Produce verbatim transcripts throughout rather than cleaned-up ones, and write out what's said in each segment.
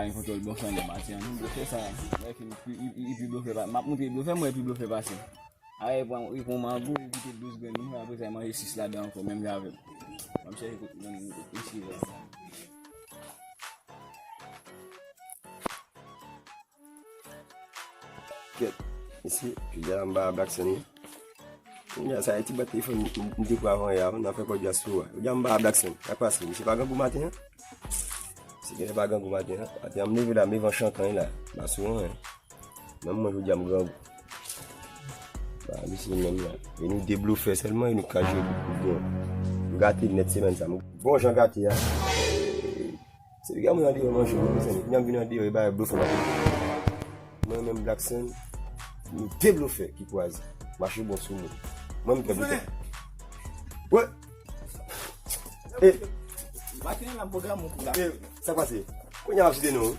Gen kontwòl blofè nan pati an. Blofè sa, wè, ki pi, li, li, li pi blofè pa, m ap montre blofè, mwen pi blofè pase. A, li pran, li pran mango, li kite douz grenn, apre sa, li manje sis ladan ankò, menm jan avè m. Ban m chèche kote, kote, kote, isi la. Kèt, mesye, jodi a m pa Blackson, non. Kounya sa, e ti bwat telefòn m, m, m te pran avan yè a, n ap fè pòdjwè sou a. Jodi a m pa Blackson, sa k pase? Misye pa grangou maten an? Si genlè pa grangou maten an, maten an m leve la, m leve an chankan la, m pa sou anyen. Menm mwen jodi a m grangou. Ba, misye menm la. E nou de blofè sèlman, e nou ka jwe pou bon. M gate nèt semèn sa, m bon jan gate a. Se piga mwen andeyò manje, wi, mezanmi. Kounya m vin andeyò, e bagay blofè m ap fè. Mwen menm Blackson, nou de blofè ki kwaze. Mache bon sou moun. Mwen m fè blofè. Wè. E. Maten an, la pwogram ou la. E, sa k pase? Kounya m ap site non.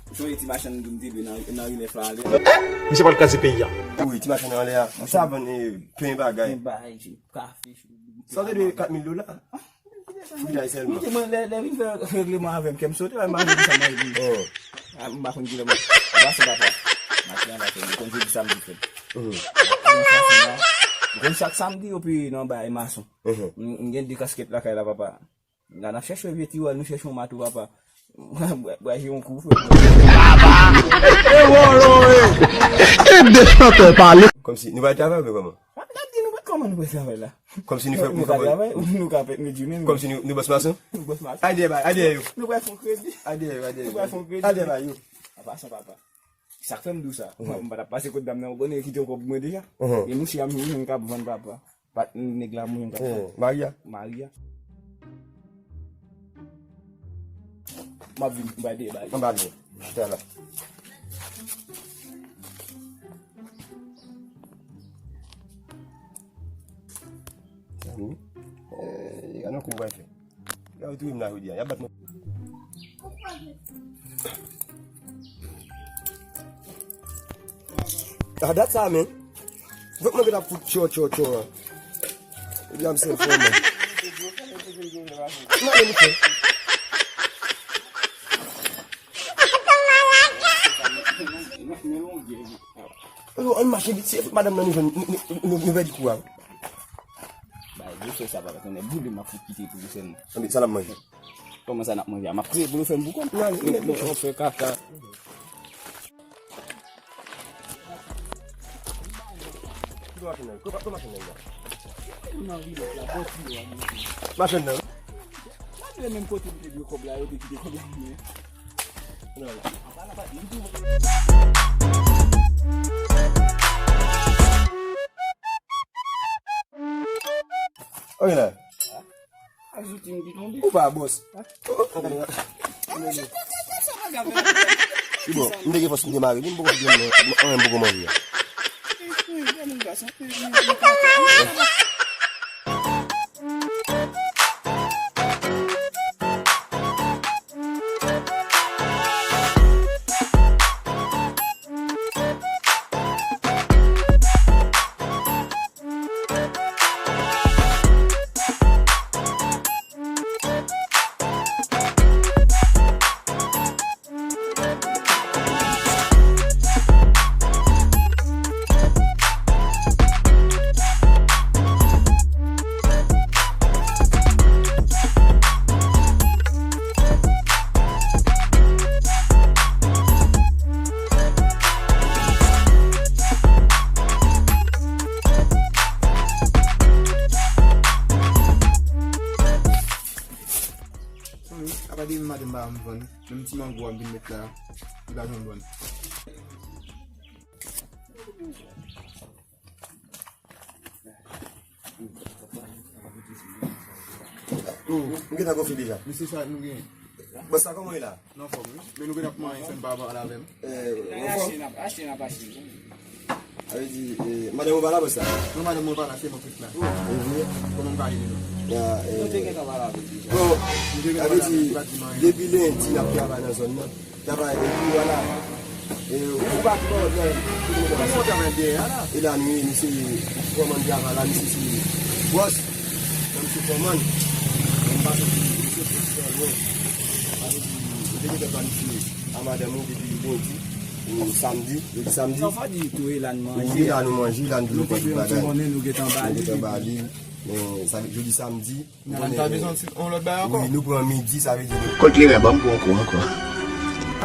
Ou sonje ti machann nou te dwe nan, nan ri nèf la ale. Misye pral kraze peyi a. Wi, ti machann anlè a. Sa vann, e, pen bagay. Pen bagay, kafe. Sa w te dwe kat mil dola. Fritay sèlman. Mwen, lè, lè vin fè regleman avè m, kè m sote, wè, m pa konn kisa m ap di. Oh. A, m pa konn kilè m ap pase, papa. Maten an, maten an, m konn jodi samdi fèt. Mhm. M konn chak samdi, epi nan bay mason. Mhm. M, m gen de kaskèt lakay la, papa. La, n ap chèche vye tiwèl, nou chèche yon mato, papa. Bwa, bwa, jwe yon kou, frè. E de chantè pale. Kòmsi, nou pa travay oubyen kòman? N ap di nou pa kòman nou pa travay la. Kòmsi nou fè, nou fè travay, nou ka pèt nou di nou. Kòmsi nou, nou bòs mason? Nou bòs mason. Adye ba, adye yo. Nou pral fè kredi. Adye yo, adye yo. Nou pral fè kredi. Adye ba yo. An pasan, papa. Sa k fè m di w sa? Mhm. M pa t ap pase kot dam nan, ou konnen, kite yon kòb pou mwen deja. Mhm. E mouche a m, m k ap vann, papa. Pat nèg la, mwen, m k ap vann. Mhm. Maria. Maria. M ap vin, m bay dèyè ba yo. M ap vin. Chita la. Zanmi, eh, gade yon kou w pral fè. Gade w touye m la jodi a, y ap bat mwen. A dat sa, men. Fòk mwen gen ap fout tchò, tchò, tchò a. Jodi a m se fò, men. M ale, m fè. Yo, ann mache vit, se madanm nan nou jwenn, nou, nou, nou, nou pèdi kou a. Bay, blofè sa pa ka konnen, boule m ap fout kite pou li sèlman. Anben, sa n ap manje? Kòman sa n ap manje a? M ap kreye blofè m pou kò m. Non, non, non, non, fè kaka. Kote machin nan? Kote, kote machin nan ye? Machin nan. Pa dwe menm kote m te dwe kòb la, yo te kite kòb la pou mwen. Ok la. Ou pa bòs. Bon, m te gen fòs m te mare li, m poko fè anyen, m poko manje a. Apa depi maten m pa janm vann, menm ti mango a m vin met la, li pa janm vann. Hmm, m gentan gonfle deja. Mesye sa nou gen. Bòs la, kòman w ye la? Nan fòm, wi. Men nou gen ap manyen fè m pa pale avè m. Eh, ou anfòm? Achte, n ap achte, n ap achte. Sa vle di, eh, madanm ou pa la, bòs la? Non, madanm mwen pa la, se mwen k ret la. Ou vre? Kòman m ka ede nou? Ya, eh. Nou te gentan pale avè l deja. Bon, sa vle di, depi lendi, n ap travay nan zòn nan. Travay, epi vwala. E, ou pa twò byen. Kòman travay dèyè a la? E la, nou, misye fòman travay la, misye se bòs. Mwen, misye fòman. Mwen, m pa soti, misye fè lwen. Sa vle di, Li gentan planifye a madanm ou depi lendi, e, samdi, jodi samdi. Non, fò di tou, e la n manje. Wi, la nou manje, la n toujou pran tout bagay. Nou gentan ba li. Nou gentan ba li. Men sa vle, jodi samdi, nou konnen, ta bezwen yon lòt bagay ankò. Wi, nou pran midi, sa vle di nou. Kot li renmen ban m pou yon kou ankò.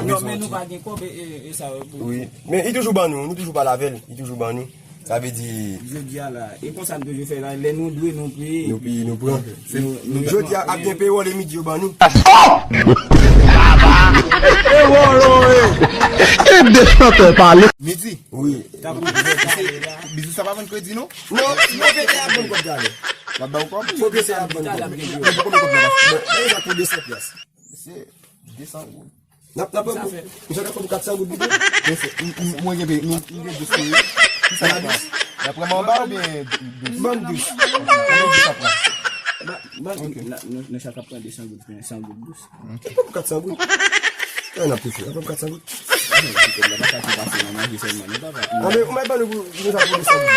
Non, men nou pa gen kòb, e, e, e sa yo pou. Wi. Men li toujou ban nou, nou toujou pale avè l, li toujou ban nou. Sa vle di. Jodi a la, e konsa n toujou fè la, lè nou dwe, nou peye. Nou peye, nou pran. Jodi a, ap gen peyòl e midi yo ban nou. E de chantè pale. Midi. Wi. Bizou sa pa vann kredi non? Non, si yo vete ap ban kòb talè. W ap ba w kòb? Si yo vete ap ban kòb. Mwen pou konbyen kòb la? Mwen, mwen pou de san pyas. Se de san goud. N ap, n ap pran pou, misye ka pran pou kat san goud pito. Mwen gen, mwen gen dous pou li. Sa la dous? N ap pran anba oubyen dous? Ban dous. Konbyen dous ap pran? Ban, ban, nou, nou chak ap pran de san goud, san goud dous. Li pran pou kat san goud. Kòman n ap touche? N ap pran pou kat san goud. Anben, ou mèt ban nou pou, pou nou sa pou de san goud.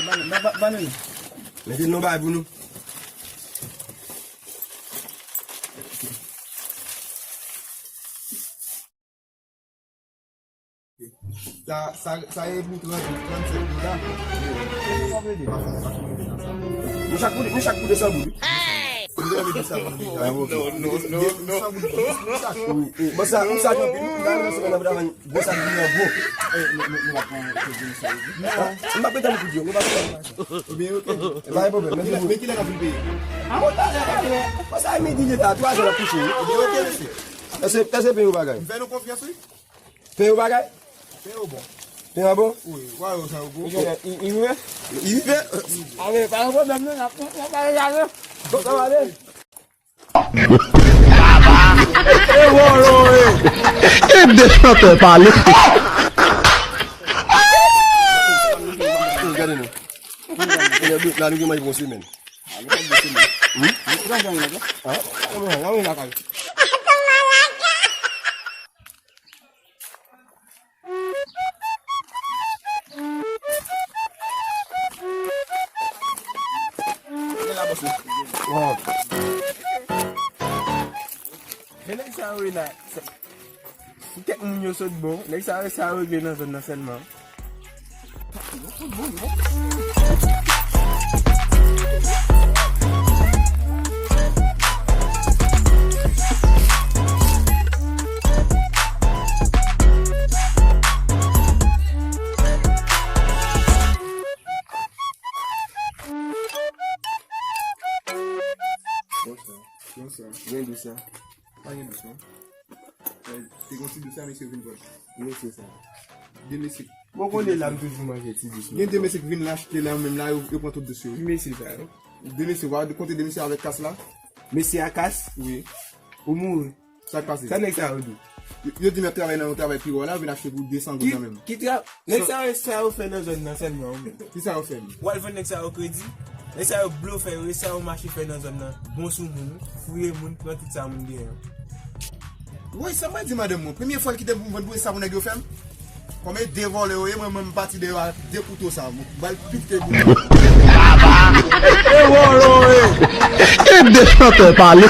Ban, ban, ban nou. Mete non bagay pou nou. Sa, sa, sa e pou trant, trannsèt dola. Nou chak pou, nou chak pou de san goud, wi. Nou chak pou de san goud. Wi, wi. Bon, sa, sa, gwo sak vini an gwo. M pa pretann pou di yo, m pa pretann. Pa gen pwoblèm. Men kilè n ap fin peye? Bon, sa e midi de ta, twa zè n ap kouche, wi. Èske, èske peye ou bagay? M fè nou konfyans, wi. Pen yo bagay? Pen yo bon. Pen yo bon? Wi, wa yo jan yo gwo. Li rive? Li rive? Amen, pa gen pwoblèm non, n ap, n ap pale la non. Bon, sa va ale. E wolo, e. E de chantè pale. Gade nou. La nou gen manje pou yon semèn. Wi. Ah, ah, ah, ah, ah. Men nèg sa yo la, se, pou kèk moun yo sot bon, nèg sa yo, sa yo regle nan zòn nan sèlman. Bonswa. Bonswa. Gen dous la? Pa gen dous non. Te gon ti dous la, mesye vin pran. Mesye sa. De mesye. Bon, konnen la, m toujou manje ti dous. Gen de mesye ki vin la achte la, menm la, yo, yo pran tout dous yo. Mesye sa yo. De mesye, w a konte de mesye avèk kas la? Mesye a kas? Wi. Ou mouri. Sa k pase? Sa nèg sa yo di? Yo, yo di m y ap travay nan yon travay pi wo la, yo vin achte pou de san goud nan men m. Ki, ki tra-, nèg sa yo, sa yo fè nan zòn nan sèlman, wi. Ki sa yo fè? W al vann nèg sa yo kredi. Nèg sa yo blofè yo, e sa yo mache fè nan zòn nan. Bon sou moun, fouye moun, pran tout sa moun genyen. Woy, sa mwen di madanm mwen, premye fwa l kite m pou m vann pou e sa pou nèg yo fè m. Kòm e de vòlè yo ye, mwen, mwen, m pati dèyè a de kouto sa, mwen ba l pike bout. E wolo, e. E de chantè pale.